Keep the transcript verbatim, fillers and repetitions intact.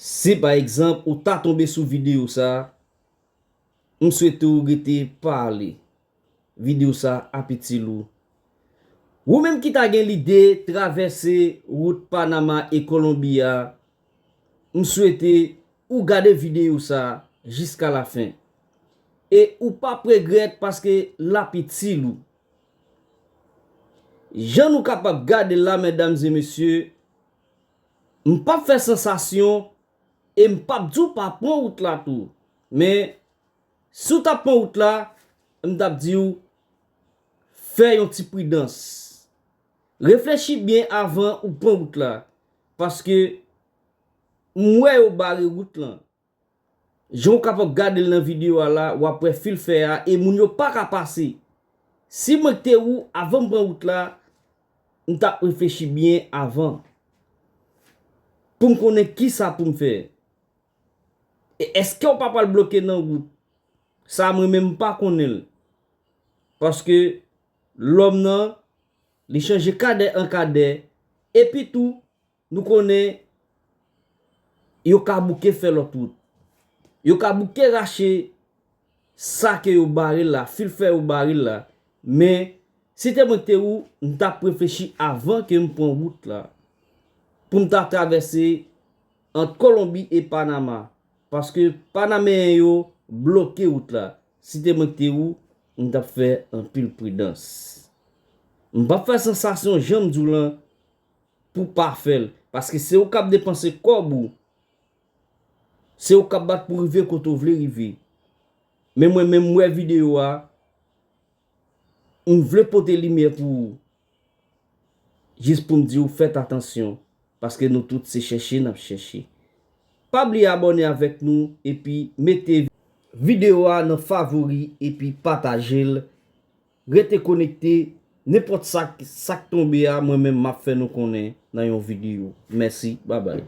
Si pa egzanp ou ta tonbe sou videyo sa, m swete w rete pa ale. Videyo sa ap itil ou. Ou menm ki ta gen lide travèse wout Panama e Kolonbi a, m swete ou gade videyo sa jiska lafen. E ou p ap regrèt paske l ap itil ou. Jan nou kapab gade l la, medam e mesye, m p ap fè sansasyon e m p ap di w pa pran wout la tou. Men, si w t ap pran wout la, m t ap di w fè yon ti pridans. Reflechi byen avan ou pran wout la. Paske m wè yo bare wout lan. Jan w kapab gade l nan videyo a la, w ap wè fil fè a e moun yo pa ka pase. Si mwen te ou, avan m pran wout la, m t ap reflechi byen avan pou m konnen kisa pou m fè. E èske w pa pral bloke nan wout? Sa mwen menm m pa konnen l. Paske lòm nan, li chanje kadè an kadè. Epi tou, nou konnen yo ka bouke fè lòt wout. Yo ka bouke rache sa ke yo bare la, fil fè yo bare la. Men, si te mwen te ou, m t ap reflechi avan ke m pran wout la. Pou m ta travèse ant Kolonbi e Panama. Paske Panameyen yo bloke wout la. Si te mwen te ou, m t ap fè anpil pridans. M p ap fè sansasyon jan m di w lan pou pa fè l. Paske se ou k ap depanse kòb ou. Se ou k ap bat pou rive kote w vle rive. Men mwen menm m wè videyo a, m vle pote limyè pou ou. Jis pou m di w fèt atansyon, paske nou tout se chèche n ap chèche. Pa bliye abòne avèk nou epi mete videyo a nan favori epi pataje l. Rete konekte, nenpòt sa k, sa k tonbe a, mwen menm m ap fè nou konnen nan yon videyo. Mèsi, babay.